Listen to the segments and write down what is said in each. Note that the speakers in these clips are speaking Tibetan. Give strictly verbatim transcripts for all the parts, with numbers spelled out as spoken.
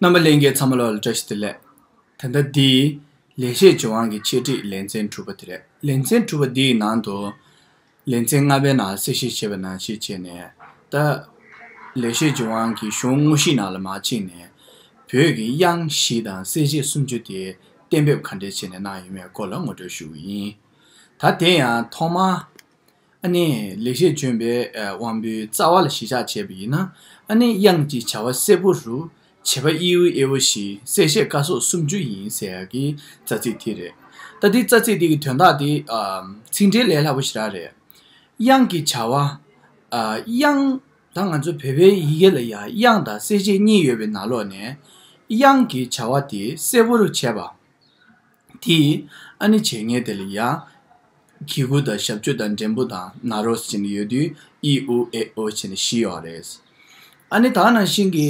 རྣམ་པ་ལྷན་རྒྱས་ཚང་མ་ལ་བཀྲ་ཤིས་བདེ་ལེགས། ད་ལྟ་འདི་ལེགས་བཤད་ལྗོན་དབང་གི་འཆད་ཁྲིད་ལེ་ཚན་དྲུག་པ་དེ་རེད། ལེ་ཚན་དྲུག་པ་འདིའི་ནང་དུ་ལེ་ཚན་ལྔ་པའི་ནང་གསལ་བཤད་བྱས་པ་ནང་བཞིན་བྱས་ནས། ད་ལེགས་བཤད་ལྗོན་དབང་གི་གཞུང་དངོས་གཞི་ནང་ལ་མར་ཕྱིན་ནས། བོད་ཀྱི་དབྱངས་བཞི་དང་གསལ་བྱེད་སུམ་ཅུ་དེ་གཏན་འབེབས་ག་འདྲས་བྱས་ནས་གནང་ཡོད་མེད་སྐོར་ལ་ངོ་སྤྲོད་ཞུ་གི་ཡིན། ད་དེ་ཡང་ཐོག་མར། ཨ་ནི་ལེགས་བཤད་ལྗོན་པའི་ཨ་དབང་པོའི་རྩ་བ་ལ་གཞི་བཞག་བྱས་པ་ཡིན་ན། ཨ་ནི་དབྱངས་ཀྱི་བྱ་བ་གསལ་པོ་རུ་བྱེད་པ་ཨི་ཨུ་ཨེ་ཨོ་བཞི་གསལ་བཤད་སྐབས་སོགས་སུམ་ཅུ་ཡིན་ཟེར་ཡག་གི་རྩ་ཚིག་དེ་རེད། ད་འདི་རྩ་ཚིག་འདི་གི་དོན་དག་དེ་ཨ་ཚིག་འགྲེལ་ལས་སླ་པོ་ཞེ་དྲག་རེད། དབྱངས་ཀྱི་བྱ་བ། ཨ་དབྱངས། ད་ང་ཚོ་བོད་པའི་ཡི་གེ་ལ་ཡང་དབྱངས་དང་གསལ་བྱེད་གཉིས་ཡོད་པའི་ནང་ལོགས་ནས། དབྱངས་ཀྱི་བྱ་བ་དེ་གསལ་པོ་རུ་བྱེད་པ། དེ་ཨ་ནི་བྱེད་མཁན་དེ་ལ་ཡང་གི་གུ་དང་ཞབས་ཀྱུ་དང་འགྲེང་བུ་དང་ན་རོ་ཟེར་ནས་ཡོད་དུས་ཨི་ཨུ་ཨེ་ཨོ་བྱས་ནས་བཞི་ཡོད་རེད། ཨ་ནི་ད་ནང་བཞིན་གྱི་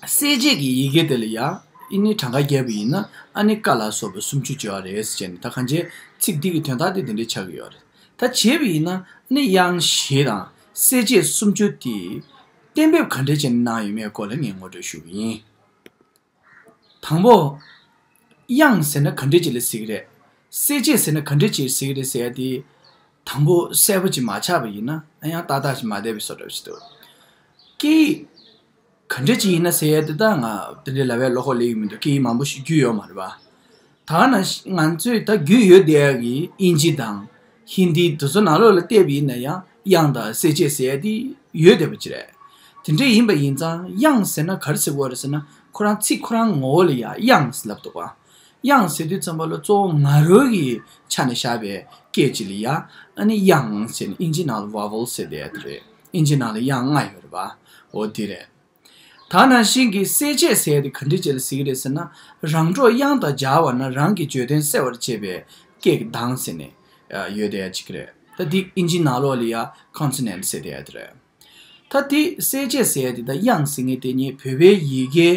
གསལ་བྱེད་ཀྱི་ཡི་གེ་དེ་ལ་ཡང་ཨ་ནི་གྲངས་ཀ་བརྒྱབ་པ་ཡིན་ན་ཨ་ནི་ཀ་ལ་སོགས་པ་སུམ་ཅུ་ཡོད་རེད་ཟེར་ནས། ད་གང་ཅི་ཚིག་འདི་གི་དོན་དག་དེ་དེ་འདྲས་ཆགས་ཀྱི་ཡོད་རེད། ད་བྱས་པ་ཡིན་ན་ཨ་ནི་དབྱངས་བཞི་དང་གསལ་བྱེད་སུམ་ཅུ་དེ་གཏན་འབེབས་ག་འདྲས་བྱས་ནས་གནང་ཡོད་མེད་སྐོར་ལ་ངས་ངོ་སྤྲོད་ཞུ་གི་ཡིན། དང་པོ། དབྱངས་ཟེར་ན་ག་འདྲ་ཅིག་ལ་ཟེར་གི་རེད། གསལ་བྱེད་ཟེར་ན་ག་འདྲ་ཅིག་ཟེར་གི་རེད་ཟེར་ཡ་དེ། དང་པོ་གསལ་པོ་ཅིག་མ་ཆགས་པ་ཡིན་ན་ཨ་ཡང་ཏག་ཏག་ཅིག་མ་བསྡད་པའི་བཟོ་འདྲ་ཅིག་འདུག་སྐད་ཡིག་ག་འདྲ་ཅིག་ཡིན་ན་ཟེར་ཡ་དེ་ད་ང་དེ་འདྲའི་ལབ་པའི་བློ་ཁོག་སླེབས་ཀྱི་མི་འདུག་སྐད་ཡིག་མང་པོ་ཞིག་བརྒྱུད་ཡོད་མ་རེད་པ། ད་ནང་བཞིན་ང་ཚོས་ད་བརྒྱུད་ཡོད་བསྡད་ཡ་གི་དབྱིན་ཇི་དང་ཧིན་དི་དེ་ཚོ་ནང་ལོགས་ལ་བལྟས་པ་ཡིན་ན་ཡང་དབྱངས་དང་གསལ་བྱེད་ཟེར་ཡ་དེ་ཡོད་བསྡད་པ་ཅིག་རེད། དེ་འདྲ་ཡིན་པ་ཡིན་ཙང་དབྱངས་ཟེར་ན་ག་རེ་ཟེར་དགོས་རེད་ཟེར་ན། ཁོ་རང་ཚིག་ཁོ་རང་ངོ་བོ་ལ་ཡང་དབྱངས་ལབ་འདུག་པ། དབྱངས་ཟེར་དུས་ཙམ་པ་ལ་གཙོ་བོ་ང་རོ་གི་ཆ་ནས་བཞག་པའི་སྐད་ཅིག་ལ་ཡང་ཨ་ནི་དབྱངས་ཟེར་ནས་དབྱིན་ཇི་ནང་ལ་ཝ་ཝལ་ཟེར་བསྡད་ཡ་དེ་རེད། དབྱིན་ཇི་ནང་ལ་དབྱངས་ལྔ་ཡོད་རེད་པ། འོ་དེ་རེད། ད་ནང་བཞིན་གྱི་གསལ་བྱེད་ཟེར་ཡ་དེ་ག་འདྲ་ཅིག་ལ་ཟེར་གི་རེད་ཟེར་ན། རང་གྲོགས་དབྱངས་དང་སྦྱར་བ་ན་རང་གི་བརྗོད་དོན་གསལ་བར་བྱེད་པའི་སྐད་ཀྱི་གདངས་ཟེར་ནས་ཡོད་བསྡད་ཡ་ཅིག་རེད། ད་འདི་དབྱིན་ཇི་ནང་ལོགས་ལ་ཡ་consonant ཟེར་བསྡད་ཡ་དེ་རེད། ད་འདི་གསལ་བྱེད་ཟེར་ཡ་དེ་དང་དབྱངས་ཟེར་མཁན་དེ་གཉིས་བོད་པའི་ཡི་གེ་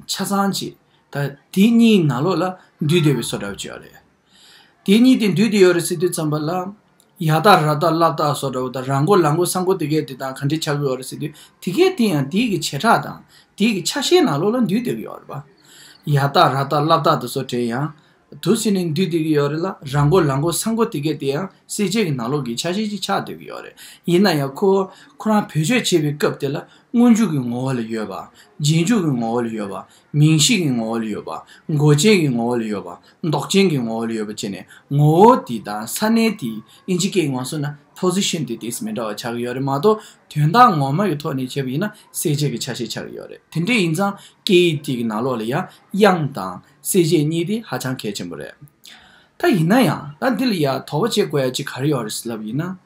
ཆ་ཚང་ཅིག་ད་འདི་གཉིས་ནང་ལོགས་ལ་འདུས་བསྡད་པའི་བཟོ་འདྲ་ཅིག་ཡོད་རེད། དེ་གཉིས་དེ་འདུས་ཏེ་ཡོད་རེད་ཟེར་དུས་ཙམ་པ་ལ། ཡ་བཏགས་ར་བཏགས་ལ་བཏགས་སོགས་འདྲ་བོ་དང་། ར་མགོ་ལ་མགོ་ས་མགོ་དེ་གས་དེ་དང་ག་འདྲ་ཆགས་ཀྱི་ཡོད་རེད་ཟེར་དུས། དེ་གས་དེ་ཡང་དེའི་གི་བྱེ་བྲག་དང་དེའི་གི་ཆ་ཤས་ནང་ལོགས་ལ་འདུས་བསྡད་ཀྱི་ཡོད་རེད་པ། ཡ་བཏགས་ར་བཏགས་ལ་བཏགས་དེ་ཚོ་དེ་ཡང་དུ་ཟིན་ནས་འདུས་བསྡད་ཀྱི་ཡོད་རེད་ལ། ར་མགོ་ལ་མགོ་ས་མགོ་དེ་གས་དེ་ཡང་གསལ་བྱེད་ཀྱི་ནང་ལོགས་ཀྱི་ཆ་ཤས་ཅིག་ཆགས་བསྡད་ཀྱི་ཡོད་རེད། ཡིན་ན་ཡང་ཁོ་ཁོ་རང་བེད་སྤྱོད་བྱེད་པའི་སྐབས་དེ་ལ་སྔོན་འཇུག་གི་ངོ་བོ་ལ་ཡོད་པ། རྗེས་འཇུག་གི་ངོ་བོ་ལ་ཡོད་པ། མིང་གཞི་གི་ངོ་བོ་ལ་ཡོད་པ། མགོ་ཅན་གྱི་ངོ་བོ་ལ་ཡོད་པ། འདོགས་ཅན་གྱི་ངོ་བོ་ལ་ཡོད་པ་བྱས་ནས། ངོ་བོ་དེ་དང་ས་གནས་དེ་དབྱིན་ཇི་སྐད་ངོ་སོ་ན་position དེ་ཏོག་ཙམ་མི་འདྲ་བ་ཆགས་ཀྱི་ཡོད་རེད་མ་གཏོགས། དོན་དག་ངོ་མ་གི་ཐོག་ནས་བྱས་པ་ཡིན་ན་གསལ་བྱེད་ཀྱི་ཆ་ཤས་ཆགས་ཀྱི་ཡོད་རེད། དེ་འདྲ་ཡིན་ཙང་སྐད་ཡིག་དེ་གི་ནང་ལོགས་ལ་ཡང་དབྱངས་དང་གསལ་བྱེད་གཉིས་དེ་ཧ་ཅང་གལ་ཆེན་པོ་རེད། ད་ཡིན་ན་ཡང་ད་འདི་ལ་ཡང་དོགས་པ་བྱེད་དགོས་ཡ་ཅིག་ག་རེ་ཡོད་རེད་ཟེར་ལབ་ཡིན་ན།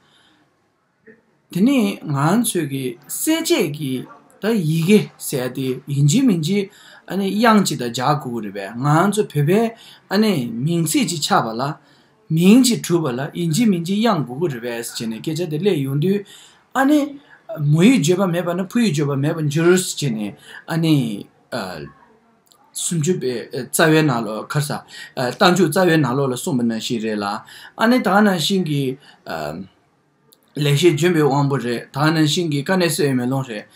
དེ་ནས་ང་ཚོས་ཀྱི་གསལ་བྱེད་ཀྱི་ད་ཡི་གེ་ཟེར་ཡ་དེ་ཡིན་གཅིག་མིན་གཅིག་ཨ་ནི་དབྱངས་གཅིག་དང་སྦྱར་དགོས་ཀྱི་རེད་པས། ང་ཚོ་བོད་པའི་ཨ་ནི་མིང་ཚིག་ཅིག་ཆགས་པ་ལ། མིང་ཅིག་གྲུབ་པ་ལ་ཡིན་གཅིག་མིན་གཅིག་དབྱངས་དགོས་ཀྱི་རེད་པས་ཟེར་ནས་སྐད་ཆ་དེ་སླེབས་ཡོང་དུས། ཨ་ནི་མོ་ཡིག་བརྗོད་པ་མེད་པ་ན་ཕོ་ཡིག་བརྗོད་པ་མེད་པར་འགྱུར་ཟེར་ནས། ཨ་ནི་ཨ་སུམ་ཅུ་པའི་རྩ་བའི་ནང་ལོགས་ག་རེ་ཟ། ཨ་རྟགས་འཇུག་རྩ་བའི་ནང་ལོགས་ལ་གསུངས་པ་ནང་བཞིན་རེད་ལ། ཨ་ནི་ད་ག་ནང་བཞིན་གྱི་ཨ། ལེགས་བཤད་ལྗོན་པའི་དབང་པོ་རེད། ད་ག་ནང་བཞིན་གྱི་དཀའ་གནད་གསལ་བའི་མེ་ལོང་རེད།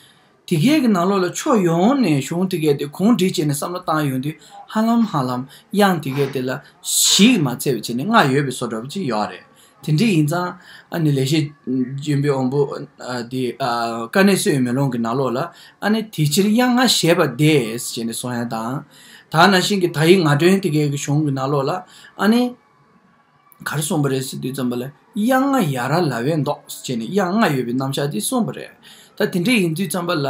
དེ་གས་ཀྱི་ནང་ལོགས་ལ་ཕྱོགས་ཡོངས་ནས་གཞུང་དེ་གས་དེ་གུང་བསྒྲིགས་བྱས་ནས་བསམ་བློ་བཏང་ཡོང་དུས། ཧ་ལམ་ཧ་ལམ་དབྱངས་དེ་གས་དེ་ལ་བཞི་གིས་མ་ཚད་པ་བྱས་ནས་ལྔ་ཡོད་པའི་བཟོ་འདྲ་པོ་ཅིག་ཡོད་རེད། དེ་འདྲ་ཡིན་ཙང་ཨ་ནི་ལེགས་བཤད་ལྗོན་པའི་དབང་པོ་ཨ་དེ་ཨ་དཀའ་གནད་གསལ་བའི་མེ་ལོང་གི་ནང་ལོགས་ལ། ཨ་ནི་དེ་ཕྱིར་དབྱངས་ལྔ་བཞེད་པ་དེ་ཟེར་བྱས་ནས་གསུང་ཡ་དང་། ད་ག་ནང་བཞིན་གྱི་དག་ཡིག་ངག་སྒྲོན་དེ་གས་ཀྱི་གཞུང་གི་ནང་ལོགས་ལ་ཨ་ནི། ག་རེ་གསུངས་པ་རེད་ཟེར་དུས་ཙམ་པ་ལ། དབྱངས་ལྔ་ཡ་ར་ལ་ཝའི་འདོགས་ཟེར་བྱས་ནས་དབྱངས་ལྔ་ཡོད་པའི་རྣམ་གཞག་དེ་གསུངས་པ་རེད། ད་དེ་འདྲ་ཡིན་དུས་ཙམ་པ་ལ།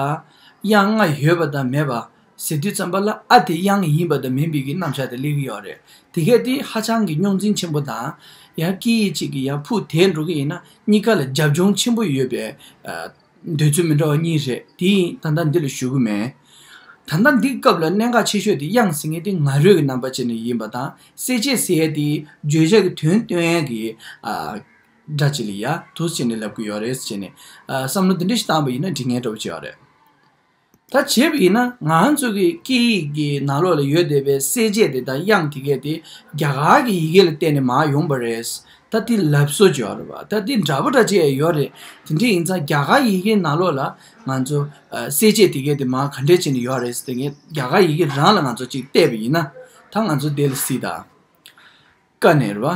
དབྱངས་ལྔ་ཡོད་པ་དང་མེད་པ་ཟེར་དུས་ཙམ་པ་ལ། ཨ་དེ་དབྱངས་ཡིན་པ་དང་མིན་པའི་གི་རྣམ་གཞག་དེ་སླེབས་ཀྱི་ཡོད་རེད། དེ་གས་དེ་ཧ་ཅང་གི་རྙོག་འཛིང་ཆེན་པོ་དང་། ཡང་སྐད་ཡིག་གཅིག་གི་ཡང་ཕུགས་དེད་འགྲོ་གི་ཡིན་ན་གཉིས་ཀ་ལ་རྒྱབ་ལྗོངས་ཆེན་པོ་ཡོད་པའི་ཨ། འདོད་ཚུལ་མི་འདྲ་བ་གཉིས་རེད། དེ་ཡིན་ད་ལྟ་འདི་ལ་ཞུ་གི་མེད། ད་ལྟ་འདི་སྐབས་ལ་གནད་འགག་ཆེ་ཤོས་དེ་དབྱངས་ཟེར་མཁན་དེ་ང་རོའི་གི་རྣམ་པ་ཅན་ནས་ཡིན་པ་དང་། གསལ་བྱེད་ཟེར་ཡས་དེ་བརྗོད་བྱ་གི་དོན་སྟོན་ཡས་ཀྱི་ཨ་སྒྲ་ཅིག་ལ་ཡ་དུ་ཟེར་ནས་ལབ་ཀྱི་ཡོད་རེད་ཟེར་ནས་ཨ་བསམ་བློ་འདི་འདྲ་ཞིག་བཏང་པ་ཡིན་ན་འགྲིག་མཁན་འདྲ་པོ་ཅིག་ཡོད་རེད། ད་བྱས་པ་ཡིན་ན་ང་ཚོ་གི་སྐད་ཡིག་གི་ནང་ལོགས་ལ་ཡོད་བསྡད་པའི་གསལ་བྱེད་དེ་དང་དབྱངས་དེ་གས་དེ་རྒྱ་གར་གྱི་ཡི་གེ་ལ་བརྟེན་ནས་མར་ཡོང་པ་རེད། ད་དེ་ལབ་སྲོལ་ཅིག་ཡོད་རེད་བ། ད་དེ་འདྲ་པོ་འདྲ་ཅིག་ཡོད་རེད། དེ་འདྲ་ཡིན་ཙང་རྒྱ་གར་ཡི་གེ་ནང་ལོགས་ལ་ང་ཚོ་ཨ་གསལ་བྱེད་དེ་གའི་དེ་མར་ག་འདྲས་བྱས་ནས་ཡོད་རེད་ཟེར་དེ་ངས་རྒྱ་གར་ཡི་གེ་རང་ལ་ང་ཚོ་ཅིག་བལྟས་པ་ཡིན་ན། ད་ང་ཚོ་དེ་ལ་གཟིགས་དང་། ཀ་ནས་རེད་བ།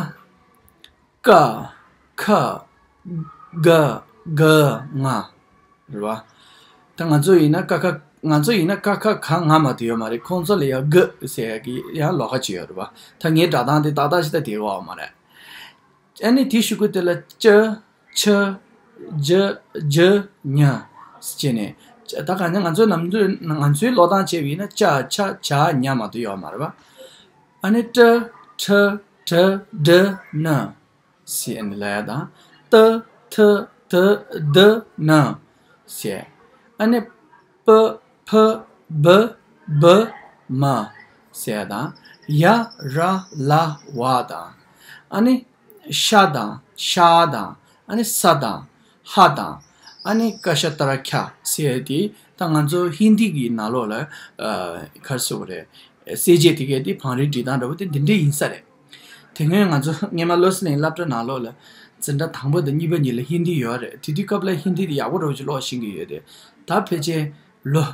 ཀ། ཁ། ག། ག། ང་། རེད་བ། ད་ང་ཚོ་ཡིན་ན་ཀ་ཁ། ང་ཚོ་ཡིན་ན་ཀ་ཁ་ག་ང་མ་གཏོགས་ཡོད་མ་རེད། ཁོང་ཚོ་ལ་ཡང་ག་ཟེར་ཡ་གི་ཡང་ལོགས་ཀ་ཅིག་ཡོད་རེད་བ། ད་ངའི་སྒྲ་གདངས་དེ་ཏག་ཏག་ཞིག་ད་དེ་ཡོད་མ་རེད། ཨ་ནི་དེའི་གཞུག་གུ་དེ་ལ་ཅ། ཆ། ཇ། ཇ། ཉ་ཟེར་བྱས་ནས། ད་ག་ནས་ང་ཚོའི་ནམ་དུས་ང་ཚོའི་ཀློག་སྟངས་བྱས་པ་ཡིན་ན་ཅ་ཆ་ཇ་ཉ་མ་གཏོགས་ཡོད་མ་རེད་བ། ཨ་ནི་ཏྲ། ཁྲ། ཏྲ། ཌ། ན་ཟེར་ནས་ལབ་ཡ་དང་། ཏ། ཐ། ད། ད། ན་ཟེར། ཨ་ནི་པ། ཕ། བ། བ། མ་ཟེར་ཡ་དང་། ཡ། ར། ལ། ཝ་དང་། ཨ་ནི་ཤ་དང་ཤ་དང་། ཨ་ནི་ས་དང་ཧ་དང་། ཨ་ནི་ཀ་ཤ་ཏ་ར་ཁྱ་ཟེར་ཡ་དེ་ད་ང་ཚོ་ཧིན་དི་གི་ནང་ལོགས་ལ་ཨ་ག་རེ་ཟེར་དགོས་རེད། གསལ་བྱེད་དེ་གའི་དེ་བང་རིམ་སྒྲིག་སྟངས་འདྲ་པོ་དེ་འདི་འདྲ་ཡིན་ས་རེད། དེ་སྔོན་ང་ཚོ་སྔས་མ་བློ་གསལ་གླིང་སློབ་གྲྭ་ནང་ལོགས་ལ་འཛིན་གྲྭ་དང་པོ་དང་གཉིས་པ་གཉིས་ལ་ཧིན་དི་ཡོད་རེད། དེ་དུས་སྐབས་ལ་ཧིན་དི་དེ་ཡག་པོ་འདྲ་པོ་ཅིག་ཀློག་ཤེས་ཀྱི་ཡོད་རེད། ད་ཕལ་ཆེར་ལོ་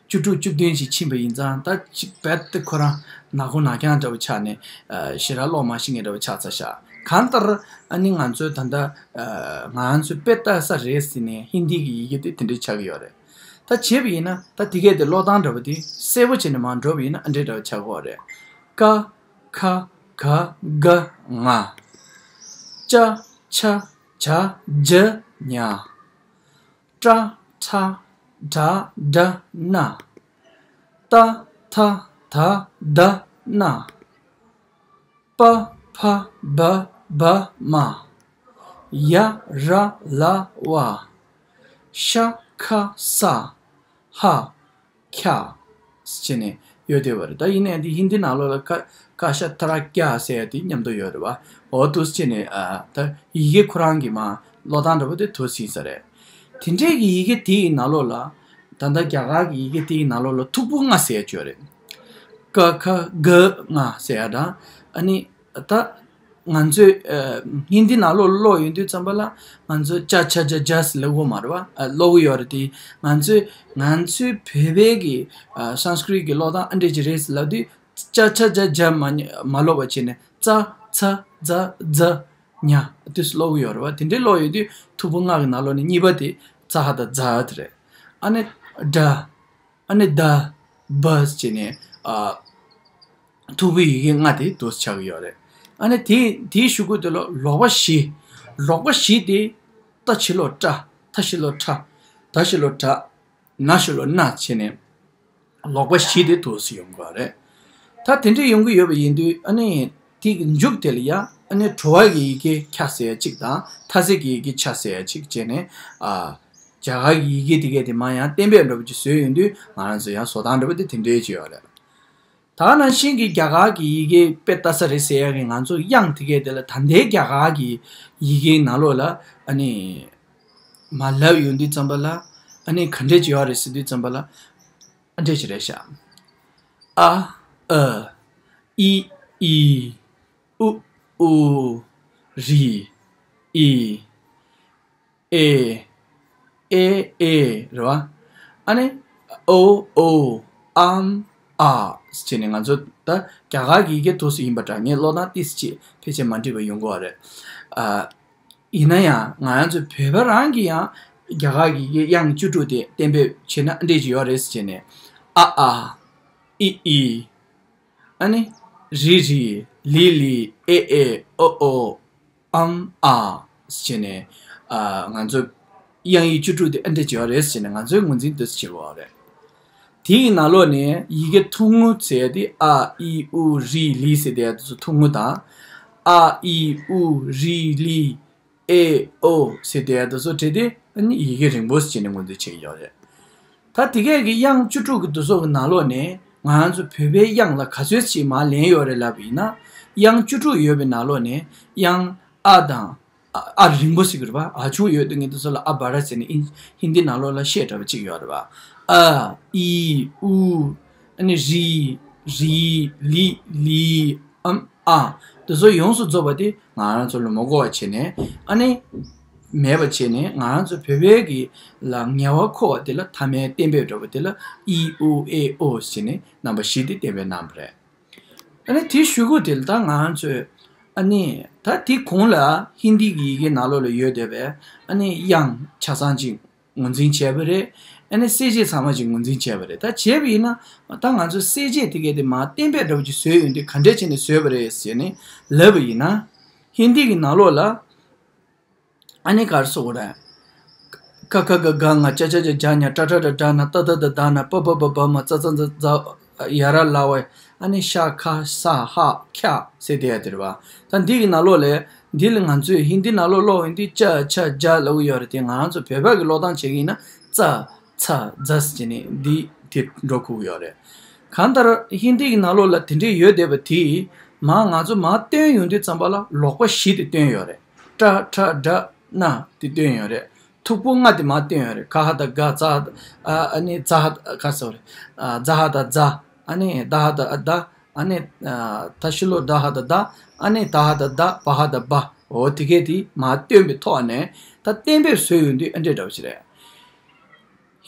བཅུ་དྲུག་བཅུ་བདུན་ཞིག་ཕྱིན་པ་ཡིན་ཙང་ད་ཅིག་རྦད་དེ་ཁོ་རང་ནག་ཁུང་ནག་རྐྱང་འདྲ་པོ་ཆགས་ནས་ཨ་ཞེ་དྲག་ཀློག་མ་ཤེས་མཁན་འདྲ་པོ་ཆགས་ཚར་ཤག་གང་ལྟར་ཨ་ནི་ང་ཚོའི་ད་ལྟ་ཨ་ང་ཚོའི་དཔེ་ལྟ་ས་རེད་ཟེར་ནས་ཧིན་དི་གི་ཡི་གེ་དེ་དེ་འདྲ་ཆགས་ཀྱི་ཡོད་རེད། ད་བྱས་པ་ཡིན་ན་ད་དེ་གས་དེ་ཀློག་སྟངས་འདྲ་པོ་དེ་གསལ་པོ་བྱས་ནས་མར་འགྲོ་བ་ཡིན་ན་ཨ་འདྲའི་འདྲ་པོ་ཆགས་ཀྱི་ཡོད་རེད། ཀ། ཁ། ག། ག། ང་། ཅ། ཆ། ཇ། ཇ། ཉ། ཏྲ། ཁྲ། ཌ། ཌ། ན། ཏ། ཐ། ད། ད། ན། པ། ཕ། བ། བ། མ། ཡ། ར། ལ། ཝ། ཤ། ཁ། ས། ཧ། ཁྱ། ཟེར་ནས་ཡོད་བསྡད་པ་རེད། ད་ཡིན་ནའི་འདི་ཧིན་དི་ནང་ལོགས་ལ་ཀ་ཀ་ཤ་ཏ་ར་ཀྱ་ཟེར་ཡ་དེ་མཉམ་དུ་ཡོད་རེད་བ། འོ་འདུག་སེ་བྱས་ནས་ཨ་ད་ཡི་གེ་ཁོ་རང་གི་མ་ཀློག་སྟངས་འདྲ་པོ་དེ་འདུག་སེ་ཡིན་ས་རེད། དེ་འདྲའི་གི་ཡི་གེ་དེ་ཡི་ནང་ལོགས་ལ་ད་ལྟ་རྒྱ་གར་གི་ཡི་གེ་དེ་ཡི་ནང་ལོགས་ལ་མཐུག་པོ་ལྔ་ཟེར་ཡ་ཅིག་ཡོད་རེད། ཀ་ཁ་ག་ང་ཟེར་ཡ་དང་། ཨ་ནི་ད་ང་ཚོས་ཨ་ཧིན་དི་ནང་ལོགས་ཀློག་ཡོང་དུས་ཙམ་པ་ལ་ང་ཚོས་ཅ་ཆ་ཇ་ཇ་ཟེར་ལབ་ཀྱི་ཡོད་མ་རེད་བ། ཨ་ཀློག་གི་ཡོད་རེད་དེ། ང་ཚོས་ང་ཚོའི་བོད་པའི་གི་ཨ་སཾ་སྐྲྀཏ་གི་ཀློག་སྟངས་ཨ་འདྲས་ཅིག་རེད་ཟེར་ལབ་དུས་ཅ་ཆ་ཇ་ཇ་མ་མ་ཀློག་པ་བྱས་ནས་ཙ་ཚ་ཛ་ཛ་ཉ་དུས་སུ་ཀློག་གི་ཡོད་རེད་བ། དེ་འདྲའི་ཀློག་ཡོང་དུས་མཐུག་པོ་ལྔ་གི་ནང་ལོགས་ནས་གཉིས་པ་དེ་ཙ་ཧ་དང་ཛ་དེ་རེད། ཨ་ནི་ཌ། ཨ་ནི་ད། བ་ཟེར་ནས་ཨ་མཐུག་པོའི་ཡི་གེ་ལྔ་དེ་འདུག་སེ་ཆགས་ཀྱི་ཡོད་རེད། ཨ་ནི་དེ་དེའི་གཞུག་གུ་དེ་ལ་ལོག་པ་བཞི། ལོག་པ་བཞི་དེ་ཏ་ཕྱི་ལོགས་ཏྲ། ཐ་ཕྱི་ལོགས་ཐྲ། ད་ཕྱི་ལོགས་དྲ། ན་ཕྱི་ལོགས་ན་བྱས་ནས་ལོག་པ་བཞི་དེ་འདུག་སེ་ཡོང་གི་ཡོད་རེད། ད་དེ་འདྲ་ཡོང་གི་ཡོད་པ་ཡིན་དུས་ཨ་ནི་དེ་གི་མཇུག་དེ་ལ་ཡ་ཨ་ནི་བྲོ་བ་གི་ཡི་གེ་ཁྱ་ཟེར་ཡ་གཅིག་དང་ཐ་ཚིག་གི་ཡི་གེ་ཆ་ཟེར་ཡ་གཅིག་བྱས་ནས་ཨ། རྒྱ་གར་གྱི་ཡི་གེ་དེ་གས་དེ་མར་ཡང་གཏན་འབེབས་འདྲ་པོ་ཅིག་བཟོས་ཡོང་དུས་ང་རང་ཚོ་ཡང་བཟོ་སྟངས་འདྲ་པོ་དེ་དེ་འདྲའི་ཅིག་ཡོད་རེད། ད་ནང་བཞིན་གྱི་རྒྱ་གར་གྱི་ཡི་གེ་དཔེ་ལྟ་ས་རེད་ཟེར་ཡ་གི་ང་ཚོ་དབྱངས་དེ་གས་དེ་ལ་ད་ལྟའི་རྒྱ་གར་གྱི་ཡི་གེའི་ནང་ལོགས་ལ་ཨ་ནི་མར་ལབ་ཡོང་དུས་ཙམ་པ་ལ་ཨ་ནི་ག་འདྲས་ཅིག་ཡོད་རེད་ཟེར་དུས་ཙམ་པ་ལ་ཨ་འདྲས་ཅིག་རེད་ཤག་ཨ། ཨ། ཨི། ཨི། ཨུ། ཨུ། རི། ཨི། ཨེ། ཨེ། ཨེ། རེད་བ། ཨ་ནི། ཨོ། ཨོ། ཨམ། ཨ། ཟེར་ནས་ང་ཚོ་ད་རྒྱ་གར་གྱི་ཡི་གེ་འདུག་སེ་ཡིན་པ་འདྲ། ངས་ཀློག་སྟངས་ཏོག་ཙམ་ཅིག་ཕལ་ཆེར་མ་འགྲིག་པ་ཡོང་གི་ཡོད་རེད། ཨ། ཡིན་ན་ཡང་ང་རང་ཚོ་བོད་པ་རང་གིས་ཡང་རྒྱ་གར་གྱི་ཡི་གེ་དབྱངས་བཅུ་དྲུག་དེ་གཏན་འབེབས་བྱས་ན་ཨ་འདྲས་ཅིག་ཡོད་རེད་ཟེར་ནས། ཨ། ཨ། ཨི། ཨི། ཨ་ནི། རི། རི། ལི། ལི། ཨེ། ཨེ། ཨོ། ཨོ། ཨམ། ཨ། ཟེར་ནས། ཨ། ང་ཚོ་དབྱངས་ཡིག་བཅུ་དྲུག་དེ་ཨ་འདྲ་ཅིག་ཡོད་རེད་ཟེར་ནས་ང་ཚོའི་ངོས་འཛིན་དེ་བྱེད་དགོས་རེད། དེའི་ནང་ལོགས་ནས་ཡི་གེ་ཐུང་ངུ་ཟེར་ཡ་དེ་ཨ། ཨི། ཨུ། རི། ལི་ཟེར་དེ་ཡ་དེ་ཚོ་ཐུང་ངུ་དང་། ཨ། ཨི། ཨུ། རི། ལི། ཨེ། ཨོ་ཟེར་དེ་ཡ་དེ་ཚོ་བྲིས་ཏེ་ཨ་ནི་ཡི་གེ་རིང་པོ་ཟེར་ནས་ངོས་འཛིན་བྱེད་ཀྱི་ཡོད་རེད། ད་དེ་གས་ཀྱི་དབྱངས་བཅུ་དྲུག་གི་དེ་ཚོ་གི་ནང་ལོགས་ནས་ང་རང་ཚོ་བོད་པའི་དབྱངས་ལ་ག་ཚོད་ཅིག་མར་ལེན་ཡོད་རེད་ལབ་པ་ཡིན་ན། དབྱངས་བཅུ་དྲུག་ཡོད་པའི་ནང་ལོགས་ནས་དབྱངས་ཨ་དང་། ཨ། ཨ་རིང་པོ་ཟེར་གྱི་རེད་པ། ཨ་ཆུང་ཡོད་དུས་ངས་དེ་ཚོ་ལ་ཨ་བ་ར་ཟེར་ནས་ཧིན་ཧིན་དི་ནང་ལོགས་ལ་བཤད་འདྲ་པོ་ཅིག་ཡོད་རེད་པ། ཨ། ཨི། ཨུ། ཨ་ནི་རི། རི། ལི། ལི། ཨམ། ཨ་དེ་ཚོ་ཡོངས་སུ་རྫོགས་པ་དེ་ང་རང་ཚོ་ལ་མ་གོ་བ་བྱས་ནས། ཨ་ནི་མེད་པ་བྱས་ནས། ང་རང་ཚོ་བོད་པའི་གི་ལ་ངེས་པ་འཁོར་བ་དེ་ལ་མཐའ་མའི་གཏན་འབེབས་འདྲ་པོ་དེ་ལ་ཨི་ཨུ་ཨེ་ཨོ་ཟེར་ནས་རྣམ་པ་བཞི་དེ་གཏན་འབེབས་གནང་བ་རེད། ཨ་ནི་དེའི་གཞུག་གུ་དེ་ལ་ད་ང་ཚོས། ཨ་ནི་ད་དེའི་གོང་ལ་ཧིན་དི་གི་ཡི་གེ་ནང་ལོགས་ལ་ཡོད་བསྡད་པའི་ཨ་ནི་དབྱངས་ཆ་ཚང་ཅིག་ངོས་འཛིན་བྱས་པ་རེད། ཨ་ནི་གསལ་བྱེད་ཚང་མ་ཅིག་ངོས་འཛིན་བྱས་པ་རེད། ད་བྱས་པ་ཡིན་ན་ད་ང་ཚོས་གསལ་བྱེད་དེ་གའི་དེ་མར་གཏན་འབེབས་འདྲ་པོ་ཅིག་བཟོས་ཡོང་དུས་ག་འདྲས་བྱས་ནས་བཟོས་པ་རེད་ཟེར་ནས་ལབ་པ་ཡིན་ན། ཧིན་དི་གི་ནང་ལོགས་ལ། ཨ་ནི་ག་རེ་ཟེར་དགོས་རེད། ཀ་ཁ་ག་གྷ་ང་། ཅ་ཆ་ཇ་ཇ་ཉ། ཏྲ་ཏྲ་ཏྲ་ཏྲ་ན། ཏ་ཏ་ཏ་ཏ་ན། པ་པ་བ་བ་མ། ཙ་ཙ་ཛ་ཛ་ཡ་ར་ལ་ཝ། ཨ་ནི་ཤ་ཁ་ས་ཧ་ཁྱ་ཟེར་དེ་ཡ་དེ་རེད་པ། ད་འདི་གི་ནང་ལོགས་ལ། འདི་ལ་ང་ཚོས་ཧིན་དི་ནང་ལོགས་ཀློག་ཡོང་དུས་ཅ་ཆ་ཇ་ལབ་ཀྱི་ཡོད་རེད་དེ། ང་རང་ཚོ་བོད་པ་གི་ཀློག་སྟངས་བྱེད་ཀྱི་ཡིན་ན་ཙ་ཚ་ཛ་ཟེར་ནས་འདི་དེ་འགྲོ་དགོས་ཀྱི་ཡོད་རེད། གང་ལྟར་ཧིན་དི་གི་ནང་ལོགས་ལ་དེ་འདྲས་ཡོད་བསྡད་པ་དེ་མར་ང་ཚོ་མར་བཏོན་ཡོང་དུས་ཙམ་པ་ལ་ལོག་པ་བཞི་དེ་བཏོན་ཡོད་རེད། ཏྲ་ཁྲ་ཌ་ན་དེ་བཏོན་ཡོད་རེད། མཐུག་པོ་ལྔ་དེ་མར་བཏོན་ཡོད་རེད། ག་ཧ་ད་ག་ཙ། ཨ་ཨ་ནི་ཛ་ཧ་ད་ག་ཟེར་བ་རེད། ཨ་ཛ་ཧ་ད་ཛ། ཨ་ནི་ད་ཧ་ད་ཨ་ད། ཨ་ནི་ཨ་ད་ཤི་ལོ་ད་ཧ་ད་ད། ཨ་ནི་ད་ཧ་ད་ད། བ་ཧ་ད་བ། འོ་དེ་གས་དེ་མར་བཏོན་པའི་ཐོག་ནས་ད་གཏན་འབེབས་བཟོས་ཡོང་དུས་ཨ་འདྲས་འདྲ་བ་ཞིག་རེད།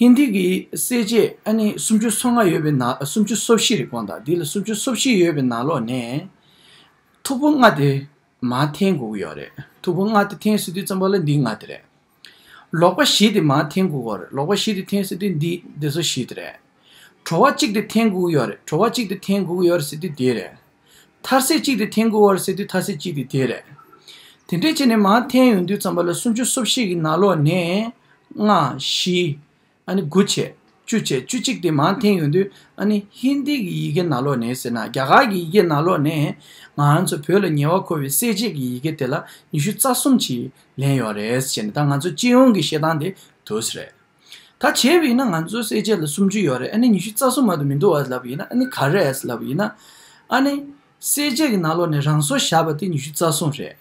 ཧིན་དི་གི་གསལ་བྱེད་ཨ་ནི་སུམ་ཅུ་སོ་ལྔ་ཡོད་པའི་ནང་། སུམ་ཅུ་སོ་བཞི་རེད་དགོངས་དག་འདི་ལ་སུམ་ཅུ་སོ་བཞི་ཡོད་པའི་ནང་ལོགས་ནས་མཐུག་པོ་ལྔ་དེ་མར་འཐེན་དགོས་ཀྱི་ཡོད་རེད། མཐུག་པོ་ལྔ་དེ་འཐེན་ཟེར་དུས་ཙམ་པ་ལ་འདི་ལྔ་དེ་རེད། ལོག་པ་བཞི་དེ་མར་འཐེན་དགོས་ཀྱི་ཡོད་རེད། ལོག་པ་བཞི་དེ་འཐེན་ཟེར་དུས་འདི་འདི་ཚོ་བཞི་དེ་རེད། བྲོ་བ་གཅིག་དེ་འཐེན་དགོས་ཀྱི་ཡོད་རེད། བྲོ་བ་གཅིག་དེ་འཐེན་དགོས་ཀྱི་ཡོད་རེད་ཟེར་དུས་འདི་རེད། མཐར་སྲེག་གཅིག་དེ་འཐེན་དགོས་པ་རེད་ཟེར་དུས་མཐར་སྲེག་གཅིག་དེ་དེ་རེད། དེ་འདྲས་བྱས་ནས་མར་འཐེན་ཡོང་དུས་ཙམ་པ་ལ་སུམ་ཅུ་སོ་བཞི་གི་ནང་ལོགས་ནས་ལྔ་བཞི། ཨ་ནི་དགུ་བྱས། བཅུ་བྱས། བཅུ་གཅིག་དེ་མར་འཐེན་ཡོང་དུས་ཨ་ནི་ཧིན་དི་གི་ཡི་གེ་ནང་ལོགས་ནས་ཟེར་ན། རྒྱ་གར་གྱི་ཡི་གེ་ནང་ལོགས་ནས་ང་རང་ཚོ་བོད་ལ་ཉེ་བར་མཁོ་བའི་གསལ་བྱེད་ཀྱི་ཡི་གེ་དེ་ལ་ཉི་ཤུ་རྩ་གསུམ་ཅིག་ལེན་ཡོད་རེད་ཟེར་ནས། ད་ང་ཚོ་སྤྱི་ཡོངས་ཀྱི་བཤད་སྟངས་དེ་འདུག་སེ་རེད། ད་བྱས་པ་ཡིན་ན་ང་ཚོའི་གསལ་བྱེད་ལ་སུམ་ཅུ་ཡོད་རེད། ཨ་ནི་ཉི་ཤུ་རྩ་གསུམ་མ་གཏོགས་མི་འདུག་བ་ལབ་པ་ཡིན་ན། ཨ་ནི་ག་རེ་རེད་ལབ་པ་ཡིན་ན། ཨ་ནི་གསལ་བྱེད་ཀྱི་ནང་ལོགས་ནས་རང་སོར་བཞག་པ་དེ་ཉི་ཤུ་རྩ་གསུམ་རེད།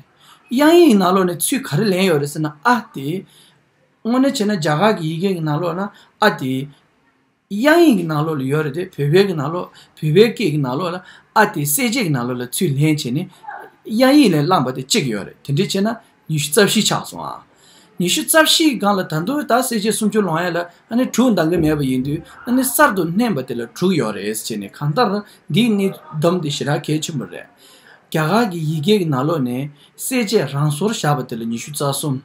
དབྱངས་ཡིག་ནང་ལོགས་ནས་ཚུར་ག་རེ་ལེན་ཡོད་རེད་ཟེར་ན། ཨ་དེ། དངོས་གནས་བྱས་ན་རྒྱ་གར་གྱི་ཡི་གེ་གི་ནང་ལོགས་ན་ཨ་དེ་དབྱངས་ཡིག་གི་ནང་ལོགས་ལ་ཡོད་རེད་དེ། བོད་པའི་གི་ནང་ལོགས། བོད་པའི་སྐད་ཀྱི་ནང་ལོགས་ལ་ཨ་དེ་གསལ་བྱེད་ཀྱི་ནང་ལོགས་ལ་ཚུར་ལེན་བྱས་ནས་དབྱངས་ཡིག་ལས་བླངས་པ་དེ་གཅིག་ཡོད་རེད། དེ་འདྲས་བྱས་ན་ཉི་ཤུ་རྩ་བཞི་ཆགས་སོང་ཨ། ཉི་ཤུ་རྩ་བཞི་གི་སྒང་ལ་ད་དུང་ད་གསལ་བྱེད་སུམ་ཅུ་ལོངས་ཡ་ལ་ཨ་ནི་དྲུག་འདང་གི་མེད་པ་ཡིན་དུས། ཨ་ནི་གསར་དུ་བསྣན་པ་དེ་ལ་དྲུག་ཡོད་རེད་ཟེར་ནས། གང་ལྟར་འདིའི་གནད་དོན་དེ་ཞེ་དྲག་གལ་ཆེན་པོ་རེད། རྒྱ་གར་གྱི་ཡི་གེ་གི་ནང་ལོགས་ནས་གསལ་བྱེད་རང་སོར་བཞག་པ་དེ་ལ་ཉི་ཤུ་རྩ་གསུམ།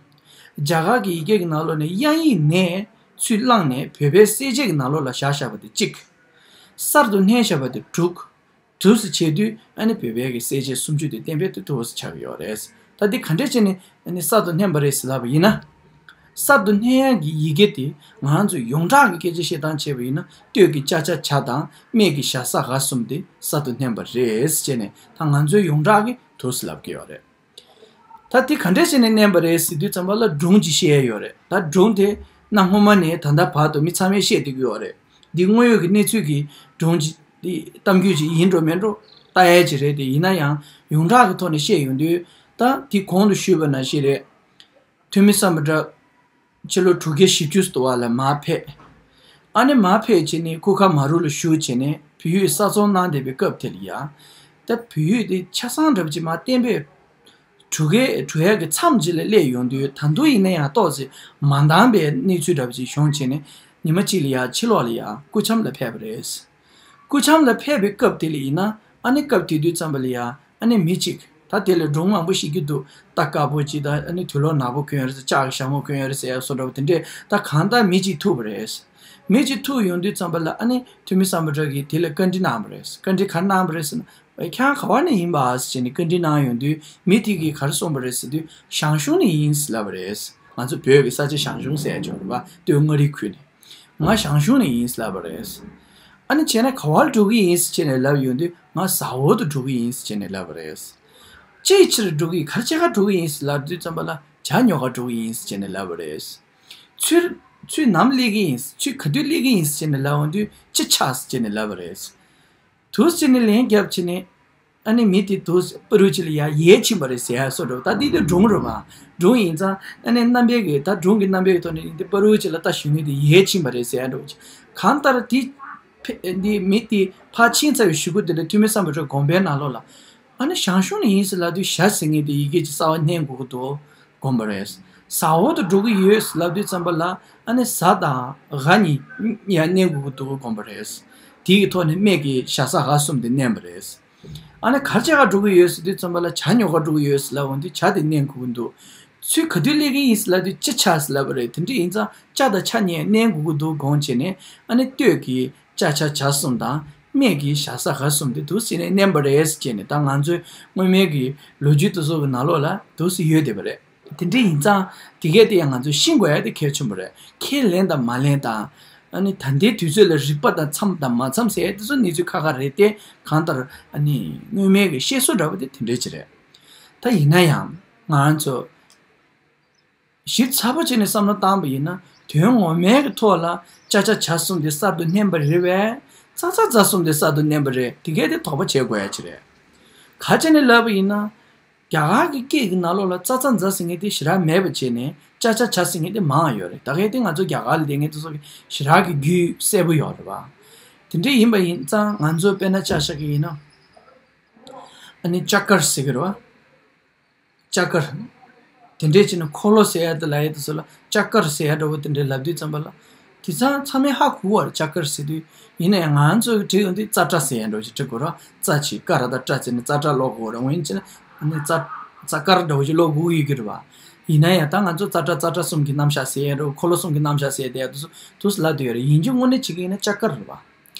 རྒྱ་གར་གྱི་ཡི་གེ་གི་ནང་ལོགས་ནས་དབྱངས་ཡིག་ནས་ཚུར་བླངས་ནས་བོད་པའི་གསལ་བྱེད་ཀྱི་ནང་ལོགས་ལ་བཞག་བཞག་པ་དེ་གཅིག། གསར་དུ་བསྣན་བཞག་པ་དེ་དྲུག། དུས་སུ་བྱེད་དུས་ཨ་ནི་བོད་པའི་གི་གསལ་བྱེད་སུམ་ཅུ་དེ་གཏན་འབེབས་དེ་དུས་སུ་ཆགས་ཀྱི་ཡོད་རེད། ད་འདི་ག་འདྲས་བྱས་ནས་ཨ་ནི་གསར་དུ་བསྣན་པ་རེད་ཟེར་ལབ་པ་ཡིན་ན། གསར་དུ་བསྣན་ཡག་གི་ཡི་གེ་དེ་ང་རང་ཚོ་ཡོངས་གྲགས་ཀྱི་སྐད་ཆ་བཤད་སྟངས་བྱས་པ་ཡིན་ན། སྟོད་ཀྱི་ཅ་ཆ་ཇ་དང་སྨད་ཀྱི་ཞ་ས་ག་གསུམ་དེ་གསར་དུ་བསྣན་པ་རེད་ཟེར་ནས། ད་ང་ཚོའི་ཡོངས་གྲགས་ཀྱི་དུས་སུ་ལབ་ཀྱི་ཡོད་རེད། ད་དེ་ག་འདྲས་བྱས་ནས་བསྣན་པ་རེད་ཟེར་དུས་ཙམ་པ་ལ་སྒྲུང་ཅིག་བཤད་ཡོད་རེད། ད་སྒྲུང་དེ་གནའ་སྔོན་མ་ནས་ད་ལྟ་བར་དུ་མི་ཚང་མས་བཤད་བསྡད་ཀྱི་ཡོད་རེད། འདི་དངོས་ཡོད་ཀྱི་གནས་ཚུལ་གྱི་སྒྲུང་ཅིག་དེ་གཏམ་རྒྱུད་ཅིག་ཡིན་འགྲོ་མིན་འགྲོ་ལྟ་ཡས་ཅིག་རེད་དེ། ཡིན་ན་ཡང་ཡོངས་གྲགས་ཀྱི་ཐོག་ནས་བཤད་ཡོང་དུས། ད་དེ་གོང་དུ་ཞུས་པ་ནང་བཞིན་རེད། ཐོན་མི་སམ་བྷོ་ཊ་ཕྱི་ལོ་དྲུག་བརྒྱ་བཞི་བཅུ་ཙམ་བ་ལ་མར་ཕེབས། ཨ་ནི་མར་ཕེབས་བྱས་ནས་གུར་དཀར་མ་རུ་ལ་བཞུགས་བྱས་ནས་བོད་ཡིག་གསར་རྩོམ་གནང་བསྡད་པའི་སྐབས་དེ་ལ་ཡ། ད་བོད་ཡིག་དེ་ཆ་ཚང་འདྲ་པོ་ཅིག་མར་གཏན་འབེབས་གྲུབ་ཡས་གྲུབ་ཡས་ཀྱི་མཚམས་ཅིག་ལ་སླེབས་ཡོང་དུས། ད་དུང་ཡིན་ན་ཡང་ཏོག་ཙམ་མ་འདང་པའི་གནས་ཚུལ་འདྲ་པོ་ཅིག་བྱུང་བྱས་ནས། ཉི་མ་གཅིག་ལ་ཡ་ཕྱི་ལོགས་ལ་ཡ་སྐུ་འཆམ་ལ་ཕེབས་པ་རེད། སྐུ་འཆམ་ལ་ཕེབས་པའི་སྐབས་དེ་ལ་ཡིན་ན། ཨ་ནི་སྐབས་དེ་དུས་ཙམ་པ་ལ་ཡ་ཨ་ནི་མི་གཅིག། ད་དེ་ལ་སྒྲུང་མང་པོ་ཞིག་གི་འདུག། རྟ་དཀར་པོ་གཅིག་དང་། ཨ་ནི་དུག་ལོག་ནག་པོ་གྱོན་ཡོད་རེད་ཟེར། ལྕགས་ཀྱི་ཞྭ་མོ་གྱོན་ཡོད་རེད་ཟེར་ཡ་བཟོ་འདྲ་པོ་དེ་འདྲས། ད་གང་ལྟར་མི་གཅིག་ཐུག་པ་རེད། མི་གཅིག་ཐུག་ཡོང་དུས་ཙམ་པ་ལ་ཨ་ནི་ཐོན་མི་སམ་བྷོ་ཊ་གིས་དེ་ལ་བཀའ་འདྲི་གནང་བ་རེད། བཀའ་འདྲི་ག་རེ་གནང་བ་རེད་ཟེར་ན། ཨེ། ཁྱེད་རང་ག་བ་ནས་ཡིན་པ་ཟེར་ནས་བཀའ་འདྲི་གནང་ཡོང་དུས། མི་དེ་གིས་ག་རེ་གསུངས་པ་རེད་ཟེར་དུས། ཞང་ཞུང་ནས་ཡིན་ཟེར་ལབ་པ་རེད། ང་ཚོ་བོད་ཀྱི་ས་ཆ་ཞང་ཞུང་ཟེར་ཡ་ཅིག་ཡོད་རེད་པ། སྟོད་མངའ་རིས་ཁུལ་ནས། ང་ཞང་ཞུང་ནས་ཡིན་ཟེར་ལབ་པ་རེད། ཨ་ནི་བྱས་ན་ག་བར་འགྲོ་གི་ཡིན་ཟེར་བྱས་ནས་ལབ་ཡོང་དུས། ང་ཟ་འོག་ཏུ་འགྲོ་གི་ཡིན་ཟེར་བྱས་ནས་ལབ་པ་རེད། ཅིའི་ཕྱིར་འགྲོ་གི། ག་རེ་བྱེད་ག་འགྲོ་གི་ཡིན་ཟེར་ལབ་དུས་ཙམ་པ་ལ། ཇ་ཉོ་ག་འགྲོ་གི་ཡིན་ཟེར་བྱས་ནས་ལབ་པ་རེད། ཚུར་ཚུར་ནམ་སླེབས་ཀྱི་ཡིན། ཚུར་ག་དུས་སླེབས་ཀྱི་ཡིན་ཟེར་བྱས་ནས་ལབ་ཡོང་དུས། ཅི་ཆ་ཟེར་བྱས་ནས་ལབ་པ་རེད། དུས་ཚོད་ནས་ལན་བརྒྱབ་བྱས་ནས། ཨ་ནི་མི་དེ་དུས་པ་རུ་ཅིག་ལ་ཡ་ཡལ་ཕྱིན་པ་རེད་ཟེར་ཡ་བཟོ་འདྲ། ད་འདི་དེ་སྒྲུང་རེད་པ། སྒྲུང་ཡིན་ཙང་། ཨ་ནི་རྣམ་པའི་གི། ད་སྒྲུང་གི་རྣམ་པའི་གི་ཐོག་ནས་འདི་པ་རུ་ཅིག་ལ་ལྟ་ཞུ་མཁན་དེ་ཡལ་ཕྱིན་པ་རེད་ཟེར་ཡ་འདྲ་བོ་ཅིག། གང་ལྟར་དེ་ཕེ་འདི་མི་དེ་ཕར་ཕྱིན་ཚར་བའི་གཞུག་གུ་དེ་ལ་ཐོན་མི་སམ་བྷོ་ཊ་དགོན་པའི་ནང་ལོགས་ལ། ཨ་ནི་ཞང་ཞུང་ནས་ཡིན་ཟེར་ལབ་དུས་ཞ་ཟེར་མཁན་དེ་ཡི་གེ་གི་གསར་བ་བསྣན་དགོས་ཀྱི་འདུག་དགོངས་པ་རེད། ཟ་འོག་ཏུ་འགྲོ་གི་ཡོད་ཟེར་ལབ་དུས་ཙམ་པ་ལ་ཨ་ནི་ཟ་དང་ག་གཉིས་ཡང་བསྣན་དགོས་ཀྱི་འདུག་དགོངས་པ་རེད། དེ་གི་ཐོག་ནས་སྨད་ཀྱི་ཞ་ཟ་འ་གསུམ་དེ་བསྣན་པ་རེད། ཨ་ནི་གར་ཅ་ག་འགྲོ་གི་ཡོད་ཟེར་དུས་ཙམ་པ་ལ་ཇ་ཉོ་ག་འགྲོ་གི་ཡོད་ཟེར་ལབ་འོང་དུས་ཇ་དེ་བསྣན་དགོས་ཀྱི་འདུག་ཚུལ་ག་དུས་སླེབས་ཀྱི་ཡིན་ཟེར་ལབ་དུས་ཅི་ཆ་ཟེར་ལབ་པ་རེད། དེ་འདྲ་ཡིན་ཙང་ཅ་དང་ཆ་གཉིས་བསྣན་དགོས་ཀྱི་འདུག་དགོངས་བྱས་ནས་ཨ་ནི་སྟོད་ཀྱི་ཅ་ཆ་ཇ་གསུམ་དང་སྨད་ཀྱི་ཞ་ཟ་འ་གསུམ་དེ་འདུག་སེ་ནས་བསྣན་པ་རེད་ཟེར་བྱས་ནས། ད་ང་ཚོའི་སྔོན་མའི་གི་ལོ་རྒྱུས་དེ་ཚོ་གི་ནང་ལོགས་ལ་འདུག་སེ་ཡོད་བསྡད་པ་རེད། དེ་འདྲ་ཡིན་ཙང་དེ་གས་དེ་ཡང་ང་ཚོས་ཤེས་དགོས་ཡ་དེ་གལ་ཆེན་པོ་རེད། ཁས་ལེན་དང་མ་ལེན་དང་། ཨ་ནི་ད་ལྟའི་དུས་ཚོད་ལ་རིག་པ་དང་འཚམ་དང་མ་འཚམ་ཟེར་ཡ་དེ་ཚོ་གནས་ཚུལ་ཁག་ཁག་རེད་དེ། གང་ལྟར་ཨ་ནི་སྔོན་མའི་གི་བཤད་སྲོལ་འདྲ་པོ་དེ་དེ་འདྲ་ཅིག་རེད། ད་ཡིན་ན་ཡང་ང་རང་ཚོ་ཞིབ་ཚགས་པོ་བྱས་ནས་བསམ་བློ་བཏང་པ་ཡིན་ན། དོན་ངོ་མའི་གི་ཐོག་ལ་ཅ་ཆ་ཇ་གསུམ་དེ་གསར་དུ་བསྣན་པ་རེད་པས། ཙ་ཚ་ཛ་གསུམ་དེ་གསར་དུ་བསྣན་པ་རེད། དེ་གས་དེ་དོགས་པ་བྱེད་དགོས་ཡ་ཅིག་རེད། ག་བྱས་ནས་ལབ་པ་ཡིན་ན། རྒྱ་གར་གྱི་སྐད་ཀྱི་ནང་ལོགས་ལ་ཙ་ཚ་ཛ་ཟེར་མཁན་དེ་ཞེ་དྲག་མེད་པ་བྱས་ནས་ཅ་ཆ་ཇ་ཟེར་མཁན་དེ་མང་ཡོད་རེད། ད་གས་དེ་ང་ཚོ་རྒྱ་གར་ལ་བསྡད་མཁན་དེ་ཚོ་གི་ཞེ་དྲག་གི་རྒྱུས་གསལ་པོ་ཡོད་རེད་པ། དེ་འདྲ་ཡིན་པ་ཡིན་ཙང་ང་ཚོ་དཔེར་ན་ཆ་བཞག་གི་ཡིན་ན། ཨ་ནི་ཅ་ཀར་ཟེར་གི་རེད་པ། ཅ་ཀར། དེ་འདྲས་བྱས་ནས་འཁོར་ལོ་ཟེར་ཡ་དེ་ལབ་ཡ་དེ་ཚོ་ལ་ཅ་ཀར་ཟེར་ཡ་འདྲ་པོ་དེ་འདྲས་ལབ་དུས་ཙམ་པ་ལ། དེང་སང་ཚང་མས་ཧ་གོ་བ་རེད། ཅ་ཀར་ཟེར་དུས། ཡིན་ན་ཡང་ང་ཚོ་གི་བྲིས་ཡོང་དུས་ཙ་ཏྲ་ཟེར་ཡ་འདྲ་པོ་ཞིག་བྲིས་དགོས་རེད། ཙ་ཆི་ཀ་ར་ད་ཏྲ་བྱས་ནས་ཙ་ཏྲ་ཀློག་དགོས་རེད། འོན་ཀྱང་ཨ་ནི་ཙ་ཙ་ཀར་འདྲ་པོ་ཞིག་ཀློག་དགོས་ཀྱི་ཡོད་ཀྱི་རེད་པ། ཡིན་ན་ཡང་ད་ང་ཚོ་ཙ་ཏྲ་ཙ་ཏྲ་གསུམ་གྱི་རྣམ་གཞག་ཟེར་ཡ་འདྲ་པོ། འཁོར་ལོ་གསུམ་གྱི་རྣམ་གཞག་ཟེར་ཡ་དེ་ཡ་དེ་ཚོ་དུས་སུ་ལབ་བསྡད་ཡོད་རེད། ཡིན་གཅིག་དངོས་གནས་བྱེད་ཀྱི་ཡིན་ན་ཅ་ཀར་རེད་པ།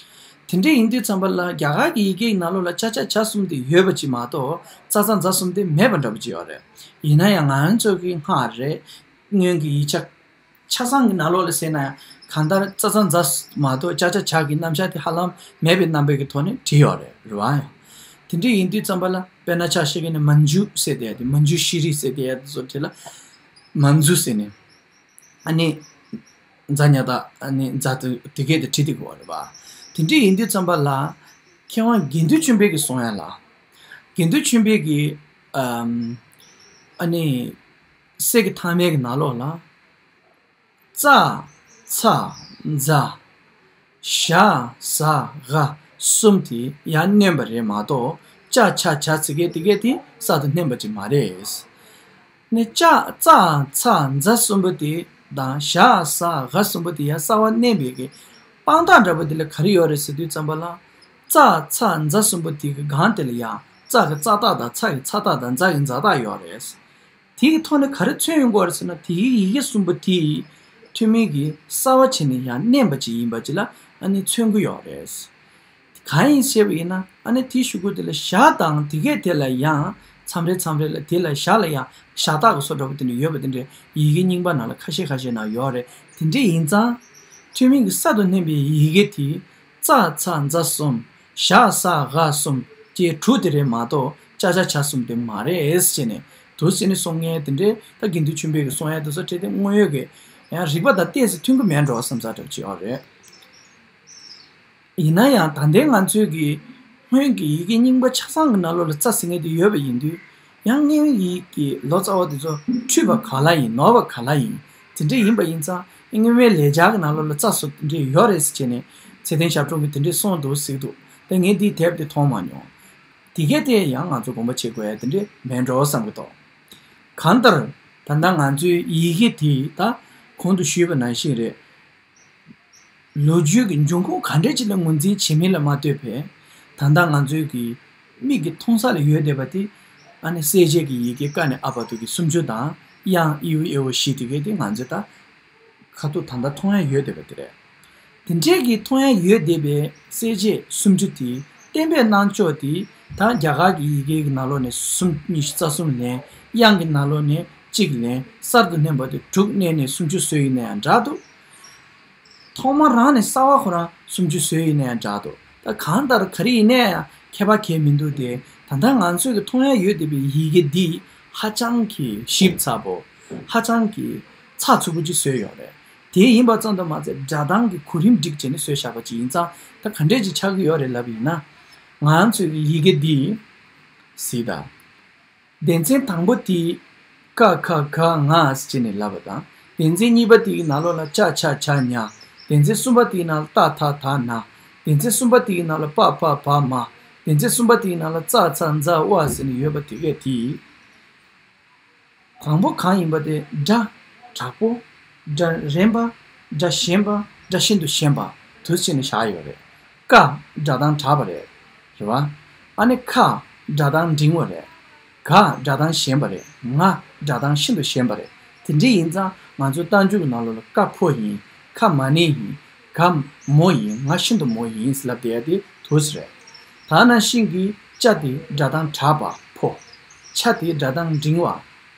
དེ་འདྲ་ཡིན་དུས་ཙམ་པ་ལ་རྒྱ་གར་གྱི་ཡི་གེའི་ནང་ལོགས་ལ་ཅ་ཆ་ཇ་གསུམ་དེ་ཡོད་པ་ཅིག་མ་གཏོགས་ཙ་ཚ་ཛ་གསུམ་དེ་མེད་པ་འདྲ་པོ་ཅིག་ཡོད་རེད། ཡིན་ན་ཡང་ང་ཚོ་གི་སྔགས་རེད། སྔོན་གྱི་ཡིག་ཆ་ཆ་ཚང་གི་ནང་ལོགས་ལ་ཟེར་ན་ཡང་གང་ལྟར་ཙ་ཚ་ཛ་མ་གཏོགས་ཅ་ཆ་ཇ་གི་རྣམ་གཞག་དེ་ཧ་ལམ་མེད་པའི་རྣམ་པའི་གི་ཐོག་ནས་བྲིས་ཡོད་རེད། རེད་པ། དེ་འདྲ་ཡིན་དུས་ཙམ་པ་ལ་དཔེར་ན་ཆ་བཞག་གི་ན་མན་ཇུ་ཟེར་བསྡད་ཡ་དེ། མན་ཇུ་ཤྲི་ཟེར་བསྡད་ཡ་དེ་ཚོ་དེ་ལ་མན་ཛུ་ཟེར་ནས། ཨ་ནི། ཛ་ཉ་བཏགས། ཨ་ནི་ཛ་དེ་དེ་གས་དེ་བྲིས་བསྡད་དགོས་པ་རེད་པ། དེ་འདྲ་ཡིན་དུས་ཙམ་པ་ལ། མཁས་དབང་དགེ་འདུན་ཆོས་འཕེལ་གྱིས་གསུངས་ཡ་ལ། དགེ་འདུན་ཆོས་འཕེལ་གྱིས། ཨམ། ཨ་ནི། གསེར་གྱི་ཐང་མའི་གི་ནང་ལོགས་ལ། ཙ། ཚ། ཛ། ཞ། ཟ། འ་གསུམ་དེ་ཡང་བསྣན་པ་རེད་མ་གཏོགས་ཅ་ཆ་ཇ་ཟེར་མཁན་དེ་གས་དེ་གསར་དུ་བསྣན་པ་ཅིག་མ་རེད། ནི་ཅ། ཙ། ཚ། ཛ་གསུམ་པོ་དེ་དང་ཞ། ཟ། འ་གསུམ་པོ་དེ་ཡང་གསར་པ་བསྣན་པའི་གི་དཔང་རྟགས་འདྲ་པོ་དེ་ལ་ག་རེ་ཡོད་རེད་ཟེར་དུས་ཙམ་པ་ལ། ཙ། ཚ། ཛ་གསུམ་པོ་དེ་གི་སྒང་དེ་ལ་ཡང་ཙ་གི་ཙ་རྟགས་དང་ཚ་གི་ཚ་རྟགས་དང་ཛ་གི་ཛ་རྟགས་ཡོད་རེད། དེ་གི་ཐོག་ནས་ག་རེ་མཚོན་ཡོང་གི་ཡོད་རེད་ཟེར་ན། དེ་གི་ཡི་གེ་གསུམ་པོ་དེ་ཐུན་མིན་གྱི་གསར་པ་བྱས་ནས་ཡང་བསྣན་པ་ཅིག་ཡིན་པ་ཅིག་ལ་ཨ་ནི་མཚོན་གྱི་ཡོད་རེད། གང་ཡིན་ཞེས་པ་ཡིན་ན། ཨ་ནི་དེའི་གཞུག་གུ་དེ་ལ་ཞ་དང་དེ་གས་དེ་ལ་ཡང་མཚམས་རེ་མཚམས་རེ་ལ་དེ་ལ་ཞ་ལ་ཡང་ཞ་རྟགས་ཀྱི་བཟོ་འདྲ་པོ་དེ་འདྲ་ཡོད་པ་དེ་འདྲ་ཡི་གེ་རྙིང་པ་ནང་ལ་ཁ་ཤས་ཁ་ཤས་ནང་ཡོད་རེད། དེ་འདྲ་ཡིན་ཙང་ཐུན་མིན་གྱི་གསར་དུ་བསྣན་པའི་ཡི་གེ་དེ་ཙ་ཚ་ཛ་གསུམ། ཞ་ཟ་འ་གསུམ་བཅས་དྲུག་དེ་རེད་མ་གཏོགས་ཅ་ཆ་ཇ་གསུམ་དེ་མ་རེད་ཟེར་ནས་འདུག་སེ་ནས་གསུང་མཁན་དེ་འདྲས། ད་དགེ་འདུན་ཆོས་འཕེལ་གྱིས་གསུང་ཡ་དེ་ཚོ་བྲིས་ཏེ་དངོས་ཡོད་ཀྱི་ཡང་རིག་པ་དང་ཏོག་ཙམ་མཐུན་གྱི་མེད་འགྲོ་བསམ་ས་འདྲ་ཅིག་ཡོད་རེད། ཡིན་ན་ཡང་ད་ལྟའི་ང་ཚོའི་གི་སྔོན་གྱི་ཡི་གེ་རྙིང་པ་ཆ་ཚང་གི་ནང་ལོགས་ལ་ཙ་ཟེར་མཁན་དེ་ཡོད་པ་ཡིན་དུས། ཡང་སྔོན་ཡིག་གི་ལོ་ཙཱ་བ་དེ་ཚོ་འཁྲུལ་པ་ག་ལ་ཡིན། ནོར་བ་ག་ལ་ཡིན། དེ་འདྲས་ཡིན་པ་ཡིན་ཙང་། སྔོན་མའི་ལེགས་སྦྱར་གྱི་ནང་ལོགས་ལ་ཙ་སོགས་དེ་འདྲས་ཡོད་རེད་ཟེར་བྱས་ནས་ཚེ་བརྟན་ཞབས་དྲུང་གིས་དེ་འདྲས་གསུངས་འདུག་ཟེར་གྱི་འདུག་ད་ངས་འདིའི་དེབ་དེ་མཐོང་མ་མྱོང་། དེ་གས་དེ་ཡང་ང་ཚོ་དགོངས་པ་བཞེས་དགོས་ཡ་དེ་འདྲས་མེད་འགྲོ་བསམ་གྱི་འདུག་གང་ལྟར་ད་ལྟ་ང་ཚོའི་ཡི་གེ་དེ་ད་གོང་དུ་ཞུས་པ་ནང་བཞིན་རེད། ལོ་རྒྱུས་ཀྱི་འབྱུང་ཁུངས་ག་འདྲས་ཅིག་ལ་ངོས་འཛིན་བྱེད་མིན་ལ་མ་ལྟོས་པའི། ད་ལྟ་ང་ཚོའི་གི་མིག་གིས་མཐོང་ས་ལ་ཡོད་བསྡད་པ་དེ། ཨ་ནི་གསལ་བྱེད་ཀྱི་ཡི་གེ་ཀ་ནས་ཨ་བར་དུ་གི་སུམ་ཅུ་དང་། དབྱངས་ཨི་ཨུ་ཨེ་ཨོ་བཞི་དེ་གས་དེ་ང་ཚོས་ད་ཁ་ཐུག་ད་ལྟ་མཐོང་ཡ་ཡོད་བསྡད་པ་དེ་རེད། དེ་འདྲས་ཀྱི་མཐོང་ཡ་ཡོད་བསྡད་པའི་གསལ་བྱེད་སུམ་ཅུ་དེ་བསྟན་པའི་རྣམ་དཔྱོད་དེ། ད་རྒྱ་གར་གྱི་ཡི་གེ་གི་ནང་ལོགས་ནས་གསུམ། ཉི་ཤུ་རྩ་གསུམ་ལེན། དབྱངས་ཀྱི་ནང་ལོགས་ནས་གཅིག་ལེན། གསར་དུ་བསྣན་པ་དེ་དྲུག་བསྣན་ནས་སུམ་ཅུ་བཟོས་ཡིན་ན་ཡང་འདྲ་འདུག་ཐོག་མ་རང་ནས་གསར་པ་ཁོ་རང་སུམ་ཅུ་བཟོས་ཡིན་ན་ཡང་འདྲ་འདུག་ད་གང་ལྟར་ག་རེ་ཡིན་ན་ཡང་ཁྱད་པར་གང་ཡང་མི་འདུག་སྟེ། ད་ལྟ་ང་ཚོས་ཀྱི་མཐོང་ཡ་ཡོད་བསྡད་པའི་ཡི་གེ་འདི་ཧ་ཅང་གི་ཞིབ་ཚགས་པོ། ཧ་ཅང་གི་ཚགས་ཚུད་པོ་ཅིག་བཟོས་ཡོད་རེད། དེ་ཡིན་པ་ཙམ་དུ་མ་ཟད། སྒྲ་གདངས་ཀྱི་གོ་རིམ་སྒྲིག་བྱས་ནས་བཟོས་བཞག་པ་ཅིག་ཡིན་ཙང་། ད་ག་འདྲས་ཅིག་ཆགས་ཀྱི་ཡོད་རེད་ལབ་པ་ཡིན་ན། ང་ཚོས་ཀྱི་ཡི་གེ་འདི་གཟིགས་དང་། སྡེ་ཚན་དང་པོ་དེ་ཀ་ཁ་ག་ང་ཟེར་ནས་ལབ་པ་དང་། སྡེ་ཚན་གཉིས་པ་དེའི་ནང་ལོགས་ལ་ཅ་ཆ་ཇ་ཉ། སྡེ་ཚན་གསུམ་པ་དེའི་ནང་ལ་ཏ་ཐ་ད་ན། སྡེ་ཚན་གསུམ་པ་དེའི་ནང་ལ་པ་ཕ་བ་མ། སྡེ་ཚན་གསུམ་པ་དེའི་ནང་ལ་ཙ་ཚ་ཛ་ཝ་ཟེར་ནས་ཡོད་པ་དེ་གས་དེ། དང་པོ་གང་ཡིན་པ་དེ་སྒྲ་དྲག་པོ། སྒྲ་རན་པ། སྒྲ་ཞན་པ། སྒྲ་ཤིན་ཏུ་ཞན་པ་དུ་བྱས་ནས་བཞག་ཡོད་རེད། ཀ་སྒྲ་གདངས་དྲག་པ་རེད། རེད་བ། ཨ་ནི་ཁ་སྒྲ་གདངས་འབྲིང་བ་རེད། ག་སྒྲ་གདངས་ཞན་པ་རེད། ང་སྒྲ་གདངས་ཤིན་ཏུ་ཞན་པ་རེད། དེ་འདྲ་ཡིན་ཙང་ང་ཚོའི་རྟགས་འཇུག་གི་ནང་ལོགས་ལ་ཀ་ཕོ་ཡིན། ཁ་མ་ནིང་ཡིན། ག་མོ་ཡིན། ང་ཤིན་ཏུ་མོ་ཡིན་ཟེར་ལབ་བསྡད་ཡ་དེ་དུས་རེད། ད་ནང་བཞིན་གྱི་ཅ་དེ་སྒྲ་གདངས་དྲག་པ་ཕོ། ཆ་དེ་སྒྲ་གདངས་འབྲིང་བ།